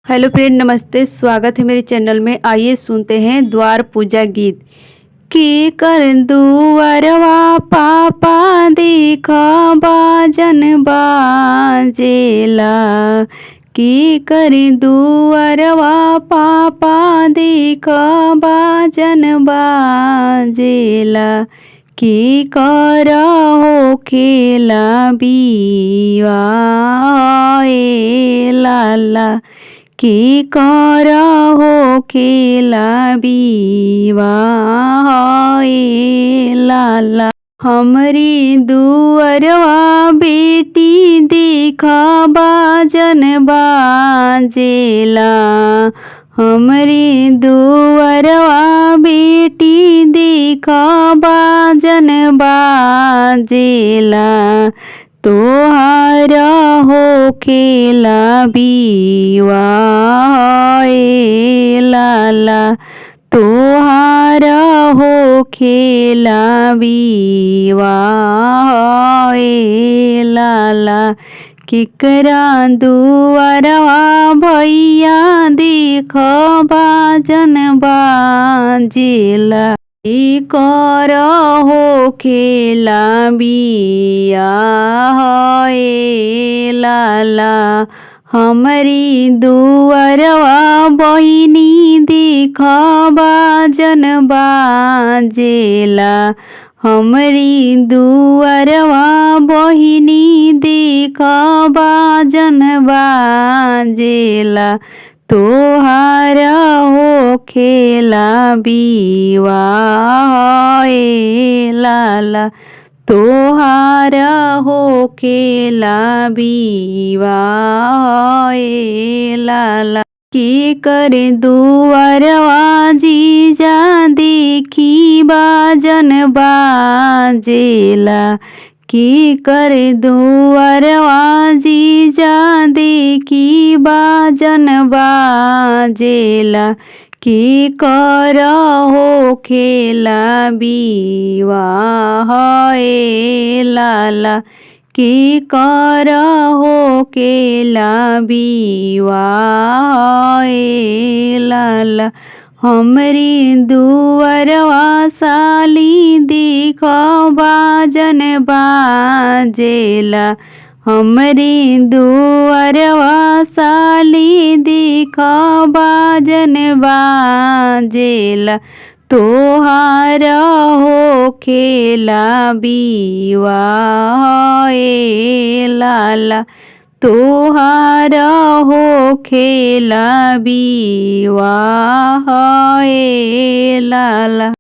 Hello friend, नमस्ते। स्वागत है मेरे चैनल में। आइए सुनते हैं द्वार पूजा गीत। के कर दुअरवा पापा देख बाजन बाजेला, के कर दुअरवा पापा देख बाजन बाजेला, के कर हो खेला बिवा ए लाला, के कर हो खेला बिवा ए लाला। हमरी दुअरवा बेटी देख बाजन बाजेला, हमरी दुअरवा बेटी देख बाजन बाजेला, तोहार हो खेला बिवा ए लाला, तोहार हो खेला बिवा ए लाला। केकरा दुअरवा भैया देख बाजन बाजेला, के कर हो खेला बिया ए लाला। हमरी दुअरवा बहिनी देख बाजन बाजेला, हमरी दुअरवा बहिनी देख बाजन बाजेला, तोहार हो खेला बिवा ए लाला, तोहार हो खेला बिवा ए लाला। के कर दुअरवा जीजा देखी बाजन बाजेला, के कर दुअरवा जीजा देखी बाजन बाजेला, के कर हो खेला बिवा ए लाला, के कर हो खेला बिवा ए लाला। हमरी दुअरवा साली देख बाजन बाजेला, हमरी दुअरवा साली देख बाजन बाजेला, तोहार हो खेला बिवा ए लाला, तोहार हो खेला बिवा ए लाला।